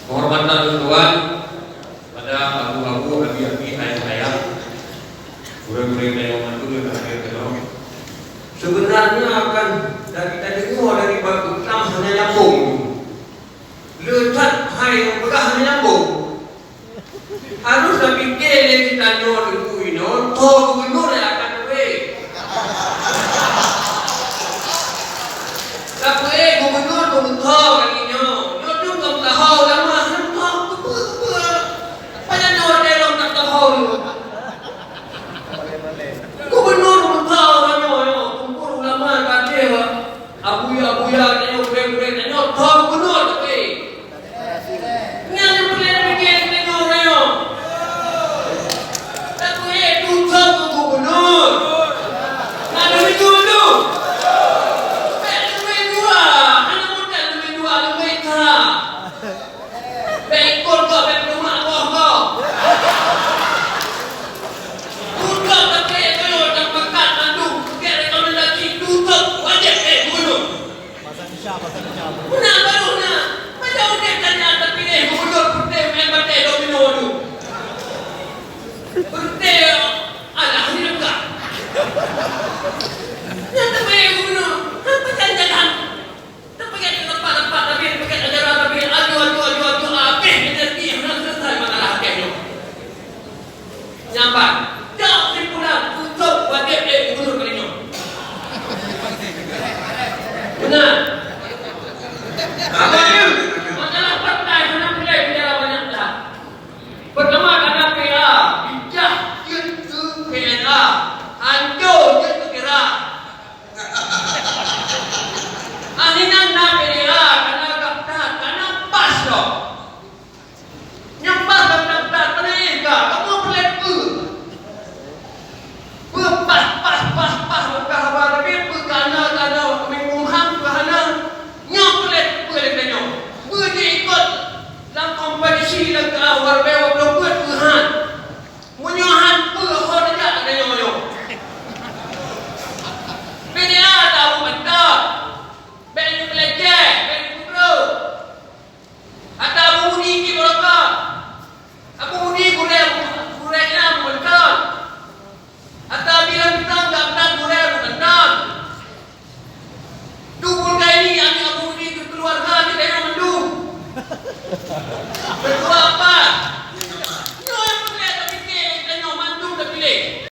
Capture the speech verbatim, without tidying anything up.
Keuhormatan ulôn tuan pada abu-abu, abi-abi, ayah-ayah, gurée-gurée tanyoe mandum nyang hadir keunoe. Seubeunarnya kan dari tadeungoe dari bab Islam hana nyambong. Le that hai nyang peugah hana nyambong. Harôh tapike lé geutanyoe teungku inoe, toh